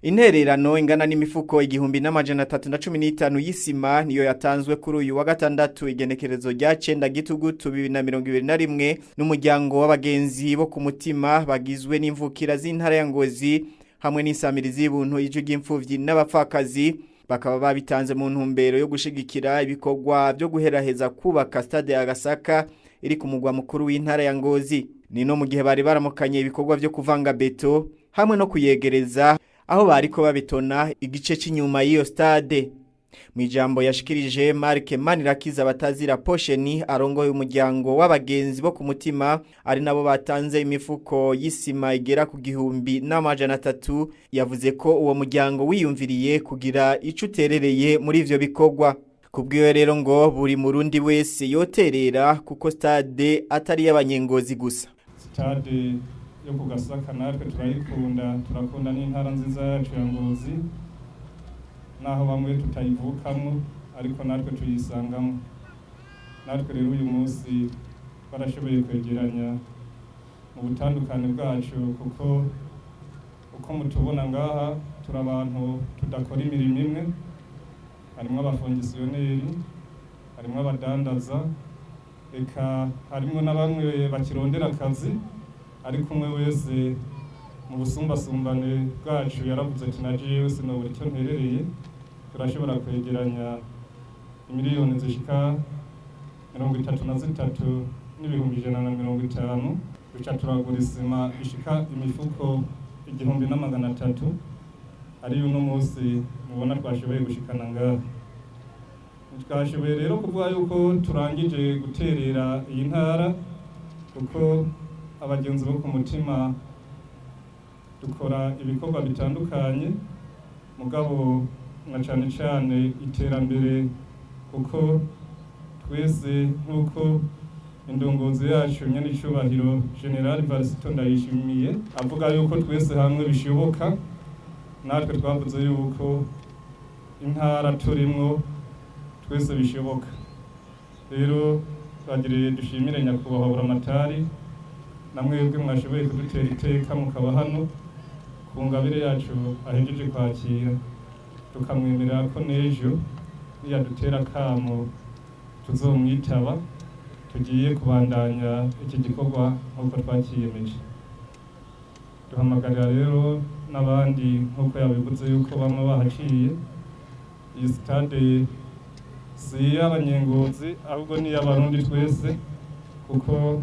Intererano ingana n'imifuko 1315 y'isima niyo yatanzwe kuri uyu wa gatandatu, igenekerezo rya 9 Gitugutu 2021, n'umuryango w'abagenzi bo ku mutima bagizwe n'imvukira z'intara ya Ngozi hamwe n'insamirizi y'ubuntu Ijwi ry'Imfuvyi n'Abapfakazi. Bakaba babitanze mu ntumbero yo gushigikira ibikorwa byo guheraheza kubaka stade ya Gasaka iri ku mugwa mukuru w'intara ya Ngozi. Ni no mu gihe bari baramukanye ibikorwa byo kuvanga beto hamwe no kuyegereza aho bariko babitona igice c'inyuma y'iyo stade. Mu ijambo yashikirije, Mark Manirakiza batazira Posheni, arongoye umuryango w'abagenzi bo ku mutima, ari nabo batanze imifuko y'isima igera ku 1300, yavuze ko uwo muryango wiyumviriye kugira ico uterereye muri ivyo bikorwa. Kubwiwe rero, ngo buri Murundi wese yoterera, kuko stade atari y'Abanyengozi gusa. Stade yo ku Gasaka natwe turayikunda, turakunda n'intara nziza yacu ya Ngozi. Naho bamwe tutayivukamo, ariko natwe tuyisangamo. Natwe rero uyu munsi barashoboye kwegeranya mu butandukane bwacu, kuko uko mutubona ngaha turi abantu tudakora imirimo imwe. Harimo abafongisiyoneri, harimo abadandaza, eka harimo na bamwe bakirondera akazi, ariko umwe wese mu busumbasumbane bwacu yaravuze ati: "Na jewe sinobura icyo nterereye." Turashobora kwegeranya imiliyoni zishika 33 n'ibihumbi 150, duca turagura isima ishika imifuko 1300, ariyo uno munsi mubona twashoboye gushikana ngaha. Twashoboye rero kuvuga yuko turangije guterera iyi ntara, kuko abagenzi bo ku mutima dukora ibikorwa bitandukanye, mugabo na cane cane iterambere, kuko twese nk'uko indongozi yacu nyenicubahiro General Varisito Ndayishimiye avuga yuko twese hamwe bishoboka, natwe twavuze yuko intara turimwo twese bishoboka. Rero twagiriye dushimire nyakubahwa Buramatari na mwebwe mwashoboye kudutera iteka mukaba hano ku ngabire yacu ahejeje kwakira, tukamwemerera ko n'ejo niyadutera akamo tuzomwitaba. Tugiye kubandanya iki gikorwa nk'uko twakiyemeje. Duhamagarira rero n'abandi, nk'uko yabivuze yuko bamwe bahaciye, iyi sitade si iy'Abanyengozi, ahubwo ni iy'Abarundi twese, kuko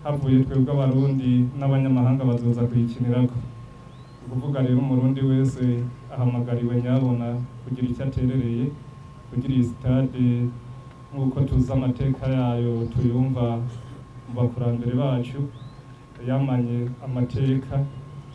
havuye twebwe Abarundi, n'abanyamahanga bazoza kuyikinirako. Ni ukuvuga rero Umurundi wese ahamagariwe nyabona kugira icyo aterereye kugira iyi sitade, nk'uko tuzi amateka yayo, tuyumva mu bakurambere bacu, yamanye amateka.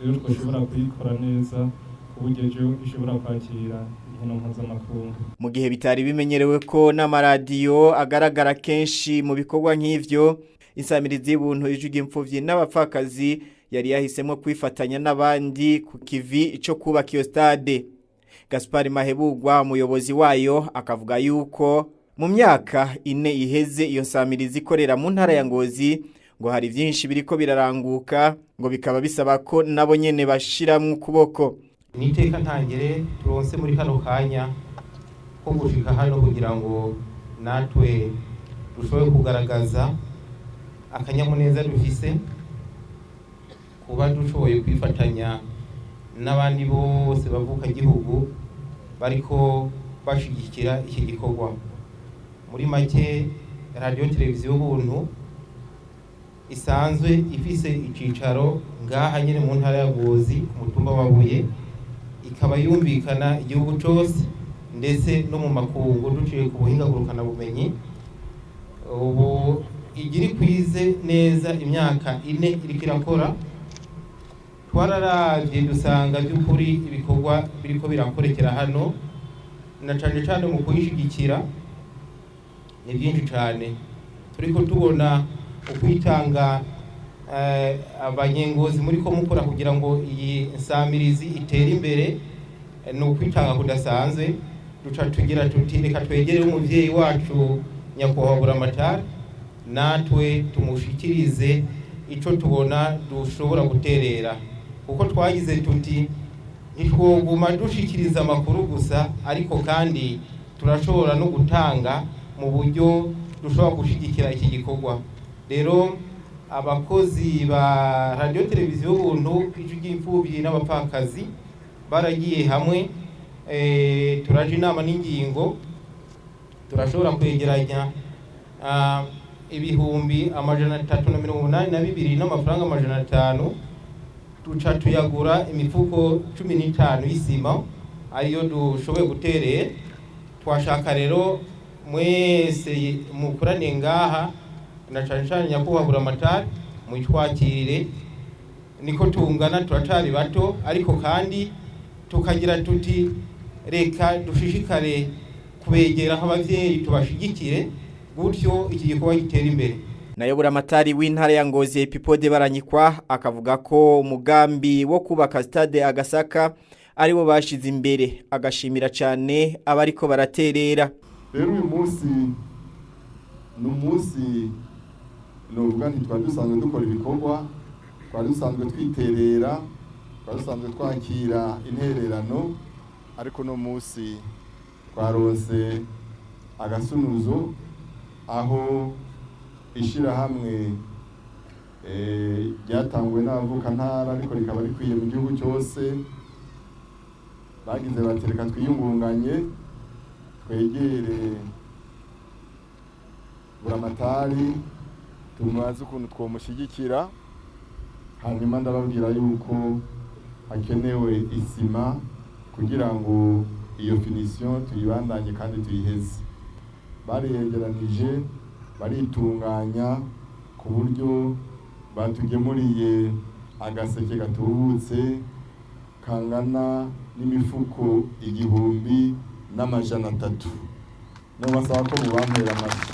Rero twashobora kuyikora neza ku buryo ejo ishobora kwakira inkino mpuzamakungu. Mu gihe bitari bimenyerewe ko n'amaradiyo agaragara kenshi mu bikorwa nk'ivyo, insamirizi y'ubuntu Ijwi ry'Imfuvyi n'Abapfakazi yari yahisemo kwifatanya n'abandi ku kivi cyo kubaka iyo stade. Gaspar Mahebugwa, umuyobozi wayo, akavuga yuko mu myaka 4 iheze iyo nsamirizi ikorera mu ntara ya Ngozi, ngo hari byinshi biriko biraranguka, ngo bikaba bisaba ko nabo nyene bashiramwo ukuboko. Ni iteka ntangere turonse muri kano kanya ko gushika hano kugira ngo natwe dushobore kugaragaza akanyamuneza dufise kuba dushoboye kwifatanya n'abandi bose bavuka gihugu bariko bashigikira iki gikorwa. Muri make, Radiyo Televiziyo Ubuntu isanzwe ifise icicaro ngaha nyene mu ntara ya Ngozi, ku mutumba wa Buye, ikaba yumvikana igihugu cose ndetse no mu makungu duciye ku buhinga ngurukanabumenyi. Ubu igira ikwize neza imyaka 4 iriko irakora. Twararavye dusanga by'ukuri ibikorwa biriko birakorekera hano, na cane cane mu kuyishigikira, ni byinshi cane. Turiko tubona ukwitanga Abanyengozi muri ko mukora kugira ngo iyi nsamirizi itere imbere, ni ukwitanga kudasanzwe. Duca tugira tuti: "Reka twegere umuvyeyi wacu nyakubahwa Buramatari, natwe tumushikirize ico tubona dushobora guterera," kuko twagize tuti Ntitwoguma dushikiriza amakuru gusa, ariko kandi turashobora no gutanga mu buryo dushobora gushigikira iki gikorwa. Rero abakozi ba radiyo televiziyo Ubuntu, Ijwi ry'Imfubyi n'Abapfakazi baragiye hamwe, turaje inama n'ingingo, turashobora kwegeranya 382,500 duca tuyagura imifuko 15 y'isima, ariyo dushoboye guterera. Twashaka rero mwese mukorane ngaha, na cane cane nyakubahwa Buramatari, muyitwakirire. Niko tungana, turacari bato, ariko kandi tukagira tuti reka dushishikare kubegera nk'abavyeyi, tubashigikire gutyo iki gikorwa gitera imbere. Nayo Buramatari w'intara ya Ngozi Epipode Baranyikwa akavuga ko umugambi wo kubaka stade Agasaka ariwo bashize imbere, agashimira cyane abariko baraterera. Rero uyu munsi ni umunsi nuvuga nti twari dusanzwe dukora ibikorwa, twari dusanzwe twiterera, twari dusanzwe twakira intererano, ariko no munsi twaronse agasunuzo aho ishirahamwe ryatanguwe n'abavukantara ariko rikaba rikwiye mu gihugu cyose, bagize bati reka twiyungunganye, twegere Buramatari tumubaze ukuntu twomushyigikira. Hanyuma ndababwira yuko hakenewe isima kugira ngo iyo finisiyo tuyibandanye kandi tuyiheze. Bariyegeranije, baritunganya ku buryo batugemuriye agaseke gatubutse kangana n'imifuko 1300. Nobasaba ko mubampera amashyi.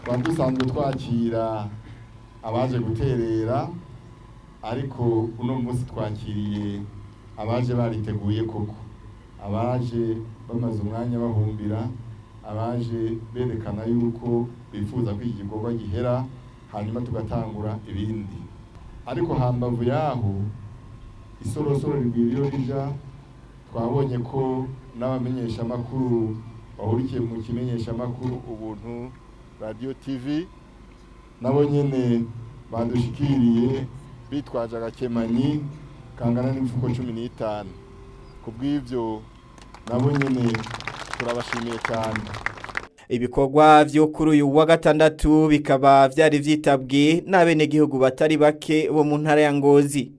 Twari dusanzwe twakira abaje guterera, ariko uno munsi twakiriye abaje bariteguye koko, abaje bamaze umwanya bahumbira, abaje berekana yuko bifuza ko iki gikorwa gihera hanyuma tugatangura ibindi. Ariko hambavu yaho, isorosoro rigwira iyo rija. Twabonye ko n'abamenyeshamakuru bahurikiye mu kimenyeshamakuru Ubuntu Radiyo TV nabo nyene badushikiriye bitwaje agakemanyi kangana n'imifuko 15. Ku bw'ivyo nabo nyene turabashimiye cyane. Ibikorwa vyo kuri uyu wa gatandatu bikaba vyari vyitabwe n'abenegihugu batari bake bo mu ntara ya Ngozi.